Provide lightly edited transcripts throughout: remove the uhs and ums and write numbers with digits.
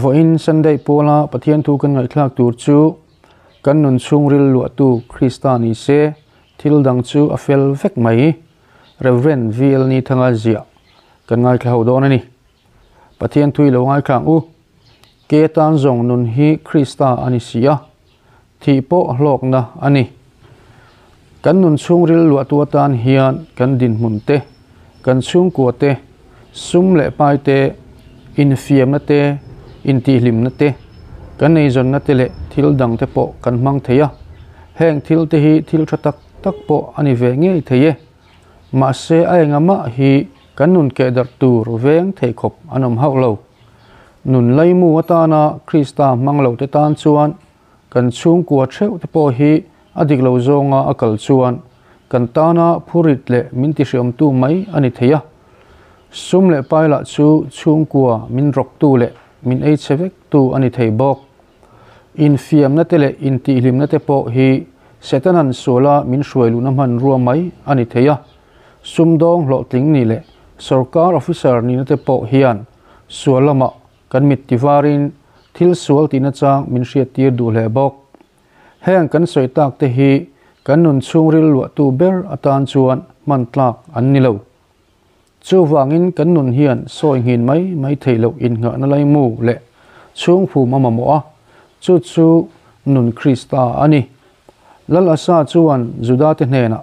Vawiin Sunday pawla Pathian thu kan ngaihthlak tur chu kan nun chhungril luahtu Krista ni se, thil dang chu a fel vek mai. Rev. VL Nithanga ziah kan ngaithla ho dawn a ni. Pathian thui lo ngaithla ang u. Ke tan zawng nun hi Krista a ni si a, thih pawh hlawkna a ni. Kan nun chhungril luahtu atan hian kan dinhmun te, kan chhungkua te, sum leh pai te, infiamna te, intihhlimna te, kan eizawnna te leh thil dang te pawh kan hmang thei a. Heng thil te hi thil tha tak tak pawh a ni ve ngei thei e. Mahse a engamah hi kan nun keh darh tur veng thei khawp an awm hauh lo. Nun laimu atana Krista hmang lo te tan chuan kan chhungkua theuh te pawh hi a dik lo zawnga a kal chuan kan tana phurit leh min tihriamtu mai a ni thei a. Sum leh pai lah chu chhungkua min rawktu leh min ei chhe vektu a ni thei bawk. Infiamna te leh intihhlimna te pawh hi Setanan suala min hruai luhna hmanrua mai a ni thei a. Sumdawng hlawhtling nih leh sawrkar officer nihna te pawh hian sual lamah kan mit tivarin thil sual tihna chang min hriattir duh hle bawk. Heng kan sawi tak te hi kan nun chhungril luahtu ber atan chuan hman tlak an ni lo. Chuvangin kan nun hian sawi nghin mai mai theih loh innghahna laimu leh chhungfum a mamawh a, chu chu nun Krista a ni. Lal Asa chuan Judate hnenah,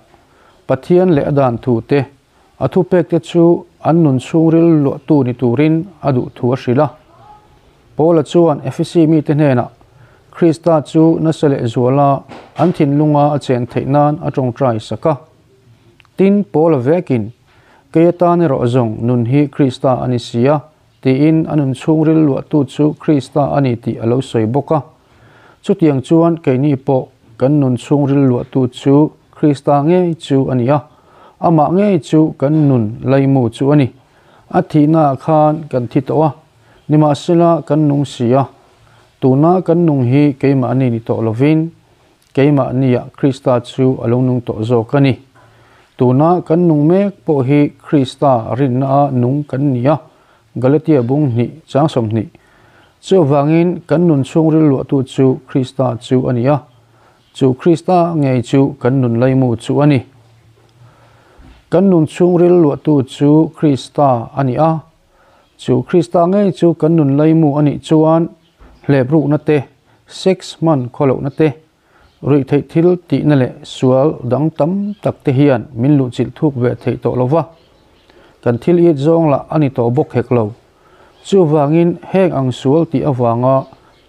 Pathian leh a dan thute, a thupekte chu an nun chhungril luahtu ni turin a duh thu a hrilh a. Paula chuan Efesi mite hnenah, Krista chu nasa leh zuala an thinlunga a chen theih nan a tawngtai sak a. Tin, Paula vekin, Kei atan erawh zawng nun hi Krista a ni si a, tiin a nun chhungril luahtu chu Krista a ni tih a lo sawi bawk a. Chutiang chuan keini pawh kan nun chhungril luahtu chu Krista ngei chu a ni a, amah ngei chu kan nun laimu chu a ni. A thihnaah khan kan thi tawh a, nimahsela kan nung si a. Tuna kan nung hi keimahni ni tawh lovin, Keimahniah Krista chu a lo nung tawh zawk a ni. Tuna kan nung mek pawh hi Krista rinna-a nung kan ni a, Galatia bung hnih chang 20. Chuvangin kan nun chhungril luahtu chu Krista chu a ni a, chu Krista ngei chu kan nun laimu chu a ni. Kan nun chhungril luahtu chu Krista a ni a, chu Krista ngei chu kan nun laimu a nih chuan hleprukna te, Sex hman khawlohna te, ruihtheih thil tihna leh sual dang tam tak te hian min luhchilh thuk ve theih tawh lo va, kan thil it zawng lah a ni tawh bawk hek lo. Chuvangin heng ang sual tih avanga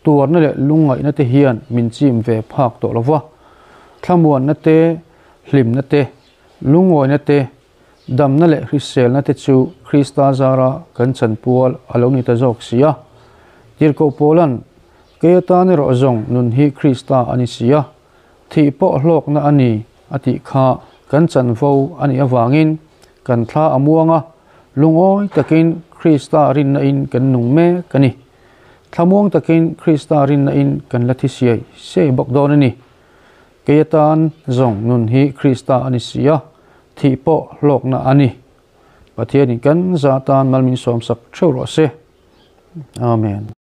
tuarna leh lungngaihna te hian min chim ve phak tawh lo va, thlamuanna te, hlimna te, lungawina te, damna leh hriselna te chu Krista zara kan chanpual a lo ni ta zawk si a. Tirhkoh Paula'n, Kei atan erawh zawng nun hi Krista a ni si a, thih pawh hlawkna a ni, a tih kha kan chanvo a nih avangin kan thla a muang a, lungawi takin Krista rinna in kan nung mek a ni. Thlamuang takin Krista rinna in kan la thi siai siai bawk dawn a ni. Kei atan zawng nun hi Krista a ni si a, thih pawh hlawkna a ni. Pathianin kan za tan malmin sawmsak theuh rawh se. Amen.